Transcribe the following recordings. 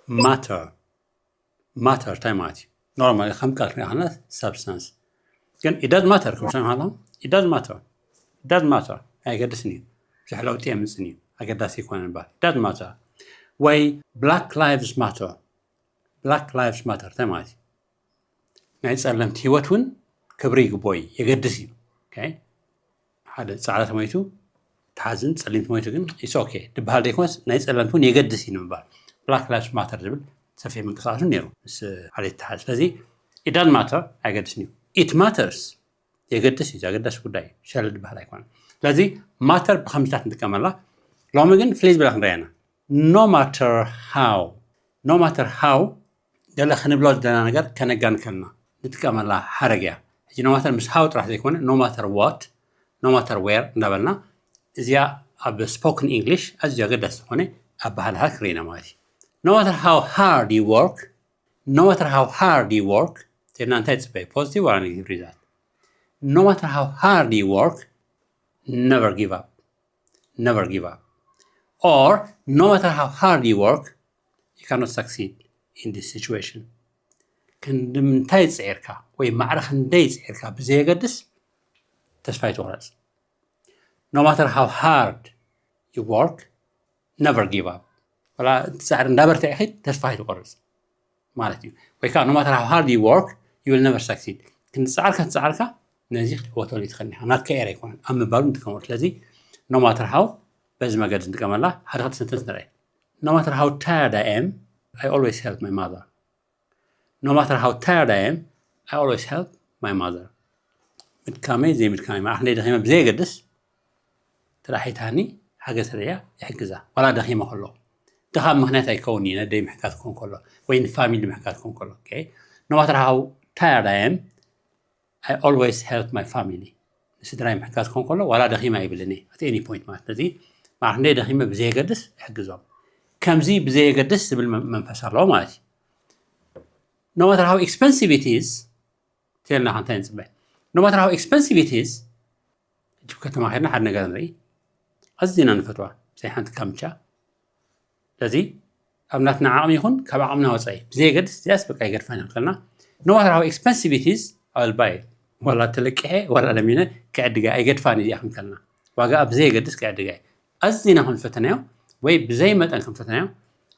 matter matter እንታይ ማለት እዩ? Normally ከም ቃል ክንሪኣ ከለና substance፣ ግን it does matter ከም ሰምሃላ it does matter it does matter ኣይገድስን እዩ። ብዙሕ ለውጢ የምፅን እዩ፣ ኣገዳሲ ይኮነ ባል it does matter። ወይ black lives matter፣ black lives matter እንታይ ማለት እዩ? ናይ ፀለምቲ ህይወት እውን ክብሪ ይግቦ እዩ፣ የገድስ እዩ። ሓደ ፃዕዳ ተሞይቱ ትሓዝን ፀሊም ተሞይቱ ግን it's okay ድበሃል ዘይኮነስ ናይ ፀለምቲ እውን የገድስ እዩ ንምባል black lives matter ዝብል ሰፊሕ ምንቅስቃስ እውን ነይሩ ምስ ሓደ ይተሓዝ። ስለዚ it does matter ኣይገድስን እዩ። It matters የገድስ እዩ፣ ዘገደስ ጉዳይ እዩ፣ ሸለል ዝበሃል ኣይኮነን። ስለዚ matter ብከምዚታት ንጥቀመላ። ሎሚ ግን ፍልይ ዝበለ ክንሪኣና። No matter how no matter how ገለ ክንብሎ ዘለና ነገር ከነጋን ከልና ንጥቀመላ ሓረግ እያ። ሕጂ no matter ምስ how ጥራሕ ዘይኮነ no matter what no matter where እንዳበልና እዚኣ ኣብ spoken English ኣዝዩ ኣገዳሲ ዝኾነ ኣበሃህላ ክርኢና ማለት እዩ። No matter how hard you work no matter how hard you work ዜና እንታይ ፅበይ positive or negative result? No matter how hard you work never give up never give up or no matter how hard you work you cannot succeed in this situation። ክንዲ ምንታይ ፅዒርካ ወይ ማዕረ ክንደይ ፅዒርካ ብዘየገድስ ተስፋ ይትቑረፅ። No matter how hard you work never give up። ወላ እቲ ፃዕሪ እንዳበርትዐ ይኸይድ ተስፋ ይትቆርፅ ማለት እዩ። ወይ ከዓ no matter how hard you work you will never succeed። ክንዲ ፃዕርካ ትፃዕርካ ነዚ ክትዕወተሉ ይትኽእል ኢኻ፣ ናትካ ኤር ኣይኮነን ኣብ ምባሉ ንጥቀመሉ። ስለዚ no matter how በዚ መገዲ ንጥቀመላ። ሓደ ክልተ ሰንተንስ ንርአ። No matter how tired I am I always help my mother no matter how tired I am I always help my mother ምድካመይ ዘይምድካመይ ማዕረ ክንደይ ደኺመ ብዘየገድስ ተዳሒታኒ ሓገዝ ተርእያ ይሕግዛ። ዋላ ደኺመ ከሎ ድኻም ምክንያት ኣይከውን እዩ ነደይ ምሕጋዝ ክኾን ከሎ ወይ ንፋሚሊ ምሕጋዝ ክኾን ከሎ። No matter how tired I am I always help my family። ንስድራይ ምሕጋዝ ክኾን ከሎ ዋላ ደኺመ ኣይብልን እየ at any point ማለት ስለዚ ማዕረ ክንደይ ደኺመ ብዘየገድስ ይሕግዞም። ከምዚ ብዘየገድስ ዝብል መንፈስ ኣለዎ ማለት እዩ። No matter how expensive it is ተልና ከንታይ ንፅበ no matter how expensive it is ሕጂ ከተማ ከድና ሓደ ነገር ንርኢ ኣዝና ንፈትዋ ብዘይ ሓንቲ ካምቻ ስለዚ ኣብ ናትና ዓቕሚ ይኹን ካብ ዓቕምና ወፃኢ ብዘየገድስ እዚኣስ በቃ ይገድፋን ይኽንከልና no matter how expensive it is I will buy it። ዋላ ተለቂሐ ዋላ ለሚነ ክዕድጋ ኣይገድፋን እዚኣ ክንከልና ዋጋ ኣብ ብዘየገድስ ክዕድጋ ኣዝና ክንፈተናዮ ወይ ብዘይ መጠን ክንፈተናዮ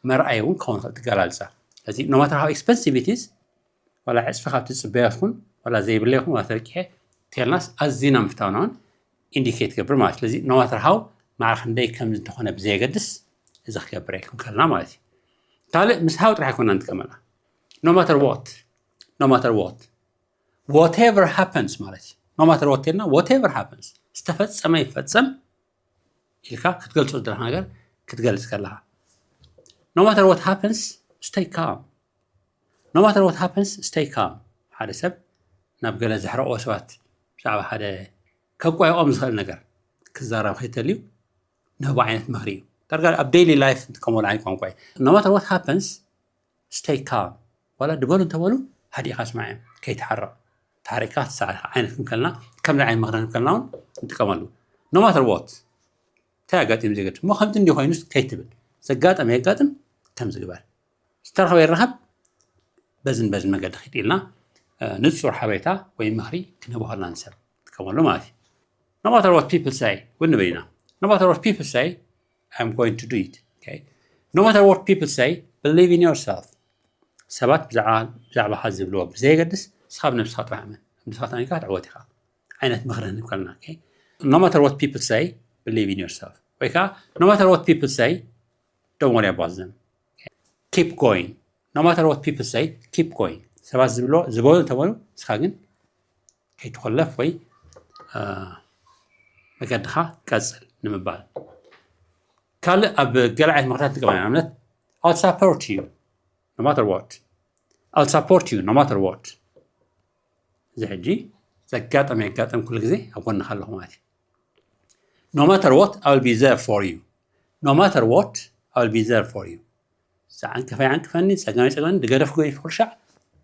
መርኣይ እውን ክኸውን ይኽእል ትገላልፃ ስለዚ no matter how expensive it is ዋላ ዕፅፊ ካብ ትፅበዮ ትኹን ዋላ ዘይብለ ይኹን ዋላ ተለቂሐ ቴልናስ ኣዝና ምፍታውናውን ኢንዲኬት ትገብር ማለት ስለዚ no matter how ማዕረ ክንደይ ከም እንተኾነ ብዘየገድስ እዚ ክገብር እየ ክንከልና ማለት እዩ። ካልእ ምስ how ጥራሕ ኣይኮና ንጥቀመላ no matter what no matter what whatever happens ማለት እዩ። No matter what ቴልና whatever happens ዝተፈፀመ ይፈፀም ኢልካ ክትገልፆ ዝደለካ ነገር ክትገልፅ ከለካ no matter what happens stay calm no matter what happens stay calm ሓደ ሰብ ናብ ገለ ዘሕረቆ ሰባት ብዛዕባ ሓደ ከቋይቆም ዝኽእል ነገር ክዛረብ ከይተልዩ ንህቦ ዓይነት ምኽሪ እዩ ዳርጋ ኣብ daily life ንጥቀመሉ ዓይነት ቋንቋ እዩ no matter what happens stay calm ዋላ ድበሉ እንተበሉ ሃዲእካ ስማዕ እዮም ከይትሓርቕ ተሓሪቕካ ትሰዓርካ ዓይነት ክንከልና ከምዚ ዓይነት ምኽሪ ክንከልና እውን ንጥቀመሉ no matter what እንታይ ኣጋጢሙ ዘይገድም እሞ ከምዚ እንዲ ኮይኑስ ከይትብል ዘጋጠመ የጋጥም ከምዚ ግበር ዝተረኸበ ይረኸብ በዝን በዝን መገዲ ኪድ ኢልና ንፁር ሓበሬታ ወይ ምኽሪ ክንህበኸልና ንሰብ ንጥቀመሉ ማለት እዩ no matter what people say እውን ንብል ኢና no matter what people say I'm going to do it no matter what people say believe in yourself ሰባት ብዛዕባኻ ዝብልዎ ብዘየገድስ ንስኻ ብነብስኻ ጥራሕ እመን ንስኻ ተኣሚንካ ክትዕወት ኢኻ ዓይነት ምኽሪ ንብከልና no matter what people say believe in yourself ወይ ከዓ no matter what people say don't worry about them keep going no matter what people say keep going ሰባት ዝብሎ ዝበሉ እንተበሉ ንስኻ ግን ከይትኮለፍ ወይ መገድኻ ቀፅል ንምባል ካልእ ኣብ ገለ ዓይነት ምኽርታት ንጥቀመ ንኣብነት I'll support you no matter what I'll support you no matter what እዚ ሕጂ ዘጋጠም የጋጠም ኩሉ ግዜ ኣብ ጎንኻ ኣለኹ ማለት እዩ no matter what I will be there for you no matter what I will be there for you ዝዓንቀፈ ይዓንቅፈኒ ፀገመ ይፀገመኒ ዝገደፍኩ ይፈርሻዕ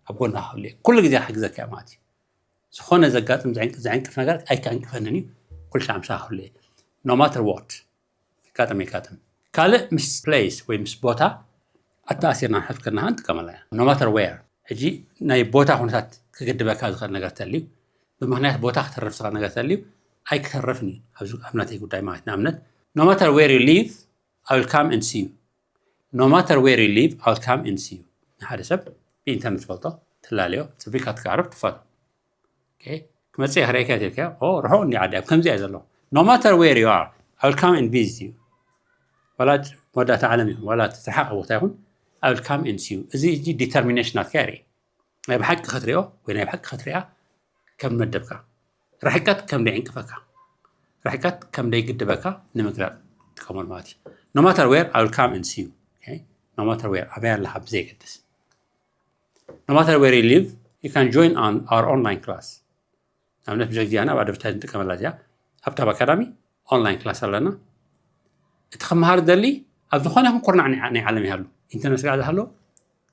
ኣብ ጎንኻ ክህሉ ኩሉ ግዜ ክሕግዘካ ማለት እዩ ዝኾነ ዘጋጥም ዘዕንቅፍ ነገር ኣይከዕንቅፈንን እዩ ኩሉ ሻዕ ምሳኻ ክህሉ no matter what ይጋጥም ይጋጥም ካልእ ምስ place ወይ ምስ ቦታ ኣተኣሲርና ንሓትከና ንጥቀመላ እያ። No matter where። ሕጂ ናይ ቦታ ኩነታት ክግድበካ ዝኽእል ነገር ተልዩ፣ ብምኽንያት ቦታ ክተርፍ ዝኽእል ነገር ተልዩ ኣይክተርፍን እዩ። ኣብዚ ኣብ ናተይ ጉዳይ ማለት ንኣብነት no matter where you live I will come and see you። No matter where you live I will come and see you። ንሓደ ሰብ ብኢንተርነት ትፈልጦ፣ ትላለዮ፣ ጽቢካ ትቃርብ፣ ትፋቶ። ክመጽእ ክረእካ ትልካ ርሑቕ እንዲ ዓዲ ኣብ ከምዚኣ ዘሎ no matter where you are I will come and visit you። ዋላ መወዳእታ ዓለም ይኹን ዋላ ዝረሓቐ ቦታ ይኹን I will come and see you። እዚ ሕጂ ዲተርሚኔሽን ናትካ የርኢ። ናይ ብሓቂ ክትሪኦ ወይ ናይ ብሓቂ ክትሪኣ ከም መደብካ፣ ርሕቀት ከም ደይዕንቅፈካ፣ ርሕቀት ከም ደይግድበካ ንምግላጽ ትጥቀመሉ ማለት እዩ። No matter where I will come and see you። No matter where ኣበይ ኣለኻ ብዘይገድስ። No matter where you live you can join on our online class። ንኣብነት ብዙሕ ግዜ ኣነ ኣብ ኣድቨርታይዝ ንጥቀመላ እዚኣ ሃብታብ ኣካዳሚ ኦንላይን ክላስ ኣለና። እቲ ክመሃር ደሊ ኣብ ዝኾነ ይኹን ኩርናዕ ናይ ዓለም ይሃሉ፣ ኢንተርነት ስጋዕ ዝሃሎ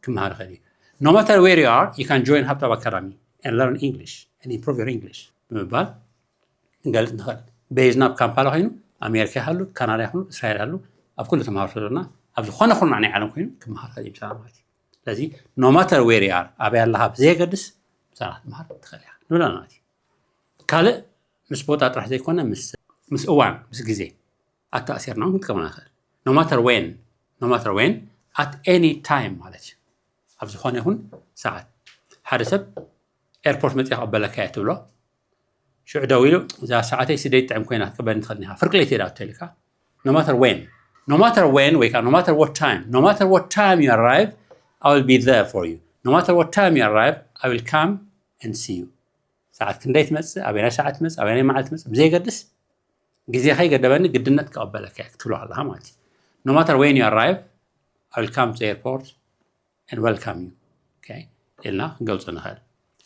ክመሃር ይኽእል እዩ። No matter where you are you can join ሃብታብ ኣካዳሚ and learn English and improve your English ብምባል ክንገልጽ ንኽእል። ቤዝና ኣብ ካምፓላ ኮይኑ ኣሜሪካ ይሃሉ፣ ካናዳ ይኹኑ፣ እስራኤል ይሃሉ፣ ኣብ ኩሉ ተምሃሩ ዘለና ኣብ ዝኾነ ኩርናዕ ናይ ዓለም ኮይኑ ክመሃር ይኽእል እዩ ምሳና ማለት እዩ። ስለዚ no matter where you are ኣበይ ኣለኻ ብዘየገድስ ምሳና ክትመሃር ትኽእል ኢኻ ንብለና ማለት እዩ። ካልእ ምስ ቦታ ጥራሕ ዘይኮነ ምስ እዋን ምስ ግዜ ኣተኣሲርና እውን ክንጥቀመላ ንኽእል። No matter when no matter when at any time ማለት እዩ። ኣብ ዝኾነ ይኹን ሰዓት ሓደ ሰብ ኤርፖርት መፅእ ክቐበለካ እየ ትብሎ። ሽዑ ደው ኢሉ እዛ ሰዓተይ ስደይ ጥዕም ኮይና ክትቀበልኒ ትኽእል ኢኻ ፍርቂ ለይቲ ዳ ተልካ no matter when no matter when ወይ ከዓ no matter what time no matter what time you arrive I will be there for you no matter what time you arrive I will come and see you። ሰዓት ክንደይ ትመፅእ ኣበናይ ሰዓት ትመፅእ ኣበናይ መዓልቲ ትመፅእ ብዘይገድስ ግዜ ከይገደበኒ ግድነት ክቐበለካ ክትብሎ ኣለካ ማለት እዩ። No matter when you arrive I will come to airport and welcome you ኢልና ክንገልፆ ንኽእል።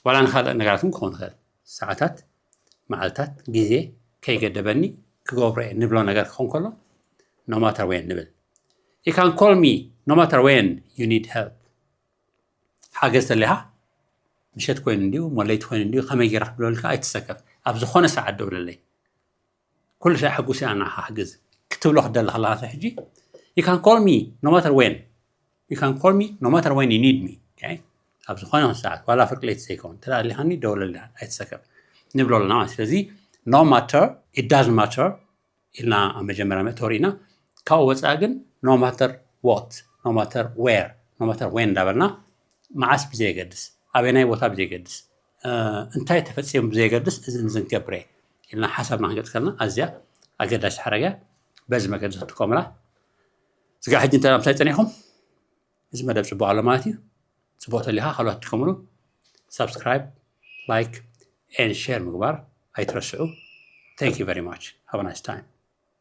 ዋላ ንካልእ ነገራት እውን ክኸውን ይኽእል። ሰዓታት መዓልታት ግዜ ከይገደበኒ ክገብሮ እየ ንብሎ ነገር ክኸውን ከሎ no matter when ንብል። You can call me no matter when you need help። ሓገዝ ተሊኻ ምሸት ኮይኑ እንዲዩ ሞለይቲ ኮይኑ እንዲዩ ከመይ ገይረ ክብለልካ ኣይትሰከፍ። ኣብ ዝኾነ ሰዓት ደውለለይ። ኩሉ ሻዕ ሕጉስ እያ ንዓኻ ክሕግዝ ክትብሎ ክትደሊ ከለኻ ሕጂ you can call me no matter when you can call me no matter when you need me ኣብ ዝኾነ ሰዓት ዋላ ፍርቂ ለይቲ ዘይከውን ተዳሊኻኒ ደውለልያ ኣይትሰከፍ ንብሎ ኣለና ማለት ስለዚ no matter it doesn't matter ኢልና ኣብ መጀመርያ መእተወ ርኢና ካብኡ ወፃኢ ግን no matter what no matter where no matter when እንዳበልና መዓስ ብዘየገድስ ኣበናይ ቦታ ብዘየገድስ እንታይ ተፈፂሙ ብዘየገድስ እዚ ንዝንገብረ ኢልና ሓሳብና ክንገልፅ ከለና ኣዝያ ኣገዳሲ ሓረጋ በዚ መገዲ ክትጥቀሙላ ስጋ ሕጂ እንተ ምሳይ ፀኒኹም እዚ መደብ ፅቡቅ ኣሎ ማለት እዩ ፅቡቅ ተሊካ ካልኦት ትከምሉ subscribe like and share ምግባር ኣይትረስዑ thank you very much have a nice time